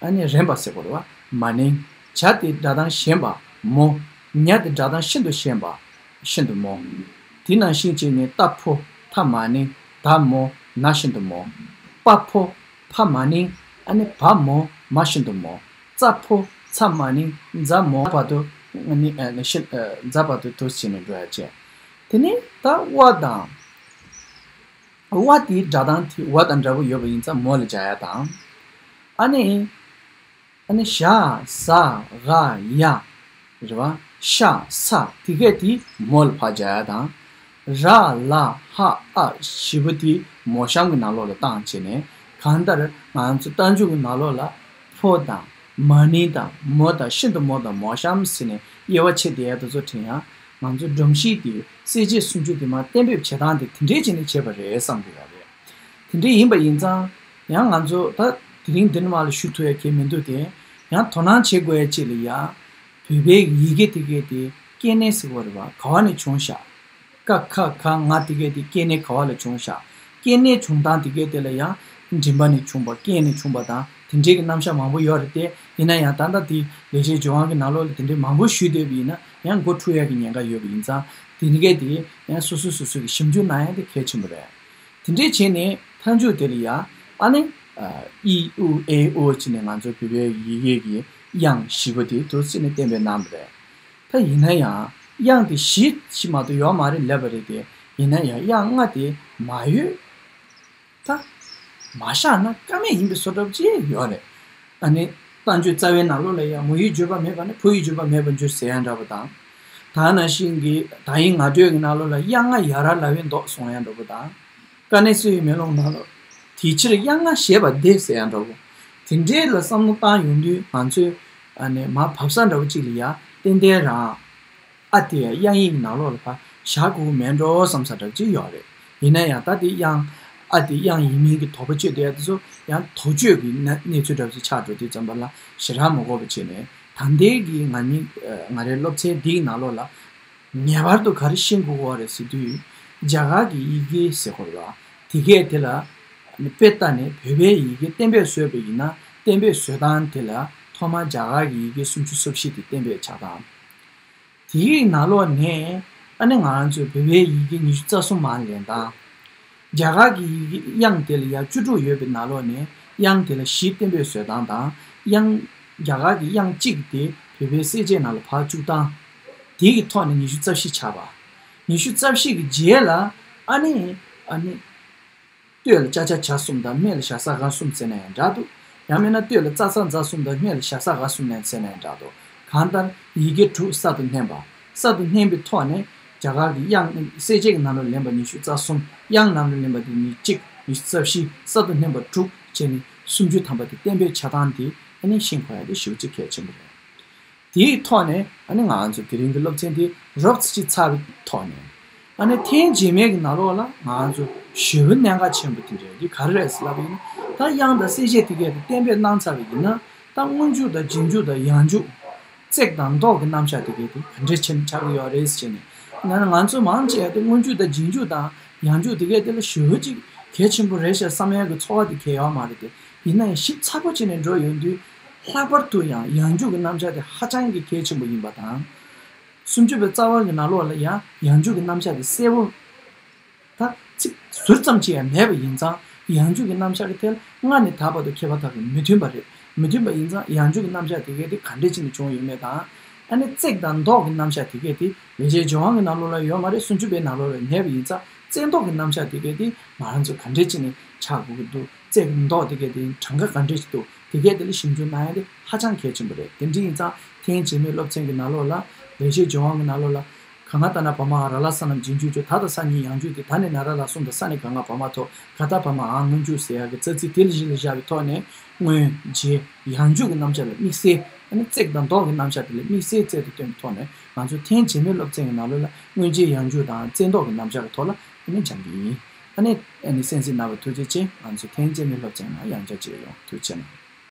ཨ་ནི་རན་པ་ཟེར་དགོས་རེད་བ། མ་ནིང་། ཇ་དེ་སྒྲ་གདངས་ཞན་པ་མོ། ཉ་དེ་སྒྲ་གདངས་ཤིན་ཏུ་ཞན་པ། ཤིན་ཏུ་མོ། དེ་ནང་བཞིན་བྱས་ནས་ཏ་ཕོ་ཐ་མ་ནིང་ད་མོ་ན་ཤིན་ཏུ་མོ། པ་ཕོ་ཕ་མ་ནིང་ཨ་ནི་བ་མོ་མ་ཤིན་ཏུ་མོ། ཙ་ཕོ་ཚ་མ་ནིང་ཛ་མོ་བར་དུ་ཨ་ནི་ཨ་ནི་ཤིན་ཨ་ཛ་བར་དུ་དུ་བྱས་ནས་འགྲོ་ཡ་བྱས། དེ་ནས་ད་ཝ་དང་། ཝ་དེའི་སྒྲ་གདངས་དེ་ཝ་དང་འདྲ་པོ་ཡོད་པ་ཡིན་ཙང་མོ་ལ་སྦྱར་ཡ་དང་། ཨ་ནི། ཨ་ནི་ཞ་ཟ་ག་ཡ། རེད་བ། ཤ་ས་དེ་གས་དེ་མོ་ལ་ཕར་སྦྱར་ཡ་དང་། ར་ལ་ཧ་ཨ་བཞི་པོ་དེ་མོ་གཤམ་གྱི་ནང་ལོགས་ལ་བཏང་བྱས་ནས་གང་ལྟར་ང་ཚོ་རྟགས་འཇུག་གི་ནང་ལོགས་ལ་ཕོ་དང་མ་ནིང་དང་མོ་དང་ཤིན་ཏུ་མོ་དང་མོ་གཤམ་ཟེར་ནས་དབྱེ་བ་ཕྱེ་བསྡད་ཡ་དེ་ཚོ་དྲན་ཡ། ང་ཚོ་སྒྲོམ་གཞི་དེ་གསལ་བྱེད་སུམ་ཅུ་དེ་མར་གཏན་འབེབས་བྱེད་སྟངས་དེ་དེ་འདྲའི་བྱས་ནས་བྱས་པ་རེད་བསམ་གྱི་ཡོད་རེད། དེ་འདྲ་ཡིན་པ་ཡིན་ཙང་ཡང་ང་ཚོ་ད་དེ་རིང་འདི་ནས་མར་ལ་ཞུ་ཐུབ་ཡ་གང་མི་འདུག་སྟེ། ཡང་དོ་སྣང་བྱེད་དགོས་ཡ་གཅིག་ལ་ཡ། བོད་པའི་ཡི་གེ་དེ་གས་དེ་སྐྱེ་གནས་ཟེར་བ་རེད་བ། ག་བ་ནས་བྱུང་ཤག་ཀ་ཁ་ག་ང་དེ་གས་དེ་སྐྱེ་གནས་ག་བ་ལ་བྱུང་ཤག་སྐྱེ་གནས་བྱུང་སྟངས་དེ་གས་དེ་ལ་ཡང་མགྲིན་པ་ནས་བྱུང་བ་སྐེ་ནས་བྱུང་བ་དང་དེ་འདྲའི་གི་རྣམ་གཞག་མང་པོ་ཡོད་རེད་དེ། ཡིན་ན་ཡང་ད་ལྟ་དེ་ལེགས་བཤད་ལྗོན་དབང་གི་ནང་ལོགས་ལ་དེ་འདྲའི་མང་པོ་ཞུས་བསྡད་པ་ཡིན་ན་ཡང་མགོ་འཁྲུག་ཡ་གི་ཉེན་ཁ་ཡོད་པ་ཡིན་ཙང་དེ་གས་དེ་ཡང་སོ་སོ་སོ་སོ་གི་ཞིབ་འཇུག་གནང་ཡ་དེ་གལ་ཆེན་པོ་རེད། དེ་འདྲས་བྱས་ནས་མཐའ་མཇུག་དེ་ལ་ཡ་ཨ་ནི་ཨི་ཨུ་ཨེ་ཨོ་བྱས་ནས་ང་ཚོ་བོད་པའི་ཡི་གེ་གི་དབྱངས་བཞི་པོ་དེ་དུ་བརྩིས་ནས་གཏན་འབེབས་གནང་བ་རེད། ད་ཡིན་ན་ཡང་དབྱངས་དེ་བཞི་ཞིག་མ་གཏོགས་ཡོད་མ་རེད་ལབ་པ་རེད་དེ། ཡིན་ན་ཡང་དབྱངས་ལྔ་དེ་མ་ཡོད། ད་མ་བཞག་ན་ཀ་མེད་ཡིན་པའི་བཟོ་འདྲ་པོ་ཅིག་ཡོད་རེད། ཨ་ནི་རྟགས་འཇུག་རྩ་བའི་ནང་ལོགས་ལ་ཡང་མོ་ཡིག་བརྗོད་པ་མེད་པ་ནི་ཕོ་ཡིག་བརྗོད་པ་མེད་པར་འགྱུར་ཟེར་ཡ་འདྲ་པོ་དང་། ད་ནང་བཞིན་གྱི་ད་ཡིག་ངག་སྒྲོས་ཀྱི་ནང་ལོགས་ལ་དབྱངས་ལྔ་ཡ་ར་ལ་བའི་མདོག་གསུང་ཡ་འདྲ་པོ་དང་། དཀའ་གནད་གསོ་བའི་མེ་ལོང་ནང་ལོགས་དེའི་ཕྱིར་དབྱངས་ལྔ་ཞེས་པ་འདི་ཟེར་ཡ་འདྲ་པོ། དེ་འདྲའི་ལ་བསམ་བློ་བཏང་ཡོང་དུས་ང་ཚོས་ཨ་ནི་མར་བབས་ས་འདྲ་པོ་ཅིག་ལ་ཡ་ཏན་ཏན་རང་ཨ་དེ་དབྱངས་ཡིག་ནང་ལོགས་ལ་ཕར་བཞག་དགོས་ཀྱི་མེད་འགྲོ་བསམ་ས་འདྲ་པོ་ཅིག་ཡོད་རེད། ཡིན་ན་ཡང་ད་དེ་དབྱངས་ཨ་དེ་དབྱངས་ཡིན་མིན་གྱི་དོགས་པ་གཅོད་བསྡད་ཡ་དེ་ཚོ་ཡང་དོགས་གཅོད་ཀྱི་གནས་གནས་ཚུལ་འདྲ་པོ་ཅིག་ཆགས་འགྲོ་དུས་ཙམ་པ་ལ་ཞེ་དྲག་མ་དགོས་པ་བྱས་ནས་ད་ལྟའི་གི་ང་གཉིས་ང་རའི་སློབ་ཚན་འདིའི་ནང་ལོགས་ལ། ངེས་པར་དུ་ག་རེ་ཤེས་དགོས་པ་རེད་ཟེར་དུས། རྒྱ་གར་གྱི་ཡི་གེ་ཟེར་དགོས་རེད་བ། དེ་གས་དེ་ལ་དཔེ་ལྟ་ནས་བོད་པའི་ཡི་གེ་གཏན་འབེབས་བཟོས་པ་ཡིན་ན་གཏན་འབེབས་བཟོ་སྟངས་དེ་ལ་ཐོག་མར་རྒྱ་གར་གྱི་ཡི་གེ་སུམ་ཅུ་སོ་བཞི་དེ་གཏན་འབེབས་བྱ་སྟངས། དེའི་ནང་ལོགས་ནས་ཨ་ནི་ང་རང་ཚོའི་བོད་པའི་ཡི་གེ་ཉི་ཤུ་རྩ་གསུམ་མར་ལེན་སྟངས། རྒྱ་གར་གྱི་ཡི་གེ་དབྱངས་དེ་ལ་ཡང་བཅུ་དྲུག་ཡོད་པའི་ནང་ལོགས་ནས་དབྱངས་དེ་ལ་བཞི་གཏན་འབེབས་བཟོ་སྟངས་དང་དབྱངས་རྒྱ་གར་གྱི་དབྱངས་གཅིག་དེ་བོད་པའི་གསལ་བྱེད་ནང་ལ་ཕར་བཅུག་སྟངས། དེ་གི་ཐོག་ནས་ཉི་ཤུ་རྩ་བཞི་ཆགས་པ། ཉི་ཤུ་རྩ་བཞི་གི་རྗེས་ལ་ཨ་ནི་ཨ་ནི་སྟོད་ལ་ཅ་ཆ་ཇ་གསུམ་དང་སྨད་ལ་ཞ་ས་ག་གསུམ་ཟེར་ན་ཡང་འདྲ་འདུག་ཡང་མིན་ན་སྟོད་ལ་ཙ་ཚ་ཛ་གསུམ་དང་སྨད་ལ་ཞ་ས་ག་གསུམ་ནས་ཟེར་ན་ཡང་འདྲ་འདུག་གང་ལྟར་ཡི་གེ་དྲུག་གསར་དུ་བསྣན་པ། གསར་དུ་བསྣན་པའི་ཐོག་ནས་རྒྱ་གར་གྱི་དབྱངས་གསལ་བྱེད་ཀྱི་ནང་ལ་ལེན་པ་ཉི་ཤུ་རྩ་གསུམ། དབྱངས་ནང་ལ་ལེན་པ་དེ་ཉི་ཤུ་གཅིག་ཉི་ཤུ་རྩ་བཞི། གསར་དུ་བསྣན་པ་དྲུག་བྱས་ནས་སུམ་ཅུ་ཐམ་པ་དེ་གཏན་འབེབས་བྱ་སྟངས་དེ་ཨ་ནི་ཤེས་དགོས་ཡ་དེ་ཞེ་པོ་ཅིག་གལ་ཆེན་པོ་རེད། དེའི་ཐོག་ནས་ཨ་ནི་ང་ཚོ་དེ་རིང་གི་སློབ་ཚན་དེ་རོབ་ཙམ་ཅིག་ཚར་བའི་ཐོག་ནས། ཨ་ནི་ཐེངས་རྗེས་མའི་གི་ནང་ལོགས་ལ་ང་ཚོ་ཞེ་པོ་གནད་འགག་ཆེན་པོ་དེ་འདྲ་ཡོད་དེ་ག་རེ་རེད་ཟེར་ལབ་པ་ཡིན་ན། ད་དབྱངས་དང་གསལ་བྱེད་དེ་གས་དེ་གཏན་འབེབས་གནང་ཚར་བ་ཡིན་ན། ད་སྔོན་འཇུག་དང་རྗེས་འཇུག་དང་ཡང་འཇུག་བརྩེགས་དང་འདོགས་ཀྱི་རྣམ་གཞག་དེ་གས་དེ་ག་འདྲ་ཆེན་ཆགས་ཀྱི་ཡོད་རེད་ཟེར་ནས། ཡང་ན་ང་ཚོ་མང་ཆེ་བ་དེ་སྔོན་འཇུག་དང་རྗེས་འཇུག་དང་ཡང་འཇུག་དེ་གས་དེ་ལ་ཞེ་པོ་ཅིག་གལ་ཆེན་པོ་རེད་ཤག་བསམ་ཡག་གི་ཚོར་བ་དེ་གས་ཡོད་མ་རེད་དེ། ཡིན་ན་ཡང་ཞིབ་ཚགས་པོ་བྱས་ནས་འགྲོ་ཡོང་དུས། ལྷག་པར་དུ་ཡང་ཡང་འཇུག་གི་རྣམ་གཞག་དེ་ཧ་ཅང་གི་གལ་ཆེན་པོ་ཡིན་པ་དང་། སུམ་ཅུ་པའི་རྩ་བ་གི་ནང་ལོགས་ལ་ཡང་ཡང་འཇུག་གི་རྣམ་གཞག་དེ་གསལ་པོ། ད་ཚིག་ཟུར་ཙམ་ཅིག་ཡང་མེད་པ་ཡིན་ཙང་ཡང་འཇུག་གི་རྣམ་གཞག་གི་ཐད་ལ་སྔ་ནས་ད་བར་དུ་ཁྱད་པར་དག་གི་མི་མཐུན་པ་རེད། མི་མཐུན་པ་ཡིན་ཙང་ཡང་འཇུག་གི་རྣམ་གཞག་དེ་གས་དེ་ག་འདྲས་བྱས་ནས་བྱུང་ཡོད་མེད་དང་། ཨ་ནི་བརྩེགས་དང་འདོགས་ཀྱི་རྣམ་གཞག་དེ་གས་དེ་ལེགས་བཤད་ལྗོན་དབང་གི་ནང་ལོགས་ལ་ཡོད་མ་རེད། སུམ་ཅུ་པའི་ནང་ལོགས་ལ་མེད་པ་ཡིན་ཙང་བརྩེགས་འདོགས་ཀྱི་རྣམ་གཞག་དེ་གས་དེ་ང་རང་ཚོ་ག་འདྲས་བྱས་ནས་ཆགས་དགོས་ཀྱི་འདུག་བརྩེགས་འདོགས་དེ་གས་དེ་གྲངས་ཀ་ག་འདྲས་ཤིག་འདུག་དེ་གས་དེ་ལ་ཞིབ་འཇུག་གནང་ཡ་དེ་ཧ་ཅང་གལ་ཆེན་པོ་རེད། དེ་འདྲ་ཡིན་ཙང་ཐེངས་རྗེས་མའི་སློབ་ཚན་གྱི་ནང་ལོགས་ལ་ལེགས་བཤད་ལྗོན་དབང་གི་ནང་ལོགས་ལ་ ག་ང་ད་ན་བ་མ་འ་ར་ལ་ས་ལམ་རྗེས་འཇུག་བརྗོད། ད་དང་ས་གཉིས་ཡང་འཇུག་སྟེ། ད་ནི་ན་ར་ལ་གསུམ་དང་ས་ནི་ག་ང་བ་མ་ཐོ། ག་ད་བ་མ་འ་སྔོན་འཇུག་ཟེར་ཡག་གི་རྩ་ཚིག་དེ་ལ་གཞི་ལ་བཞག་པའི་ཐོག་ནས་སྔོན་རྗེས་ཡང་འཇུག་གི་རྣམ་གཞག་ལ་དམིགས་བསལ། ཨ་ནི་བརྩེགས་དང་ལྡོག་གི་རྣམ་གཞག་དེ་ལ་དམིགས་བསལ་བརྩེགས་དུ་སྟོན་པའི་ཐོག་ནས་ང་ཚོ་ཐེངས་རྗེས་མའི་སློབ་ཚན་གྱི་ནང་ལོགས་ལ་སྔོན་རྗེས་ཡང་འཇུག་དང་བརྩེགས་ལྡོག་གི་རྣམ་གཞག་གི་ཐོག་ལ་ཨ་ནི་སྦྱང་གི་ཡིན། ཨ་ནི་ཨ་ནི་གསན་གཟིགས་གནང་བར་ཐུགས་རྗེ་ཆེ། ང་ཚོ་ཐེངས་རྗེས་མའི་སློབ་ཚན་ནང་ཡང་བསྐྱར་མཇལ་ཡོང་། ཐུགས་རྗེ་གནང་།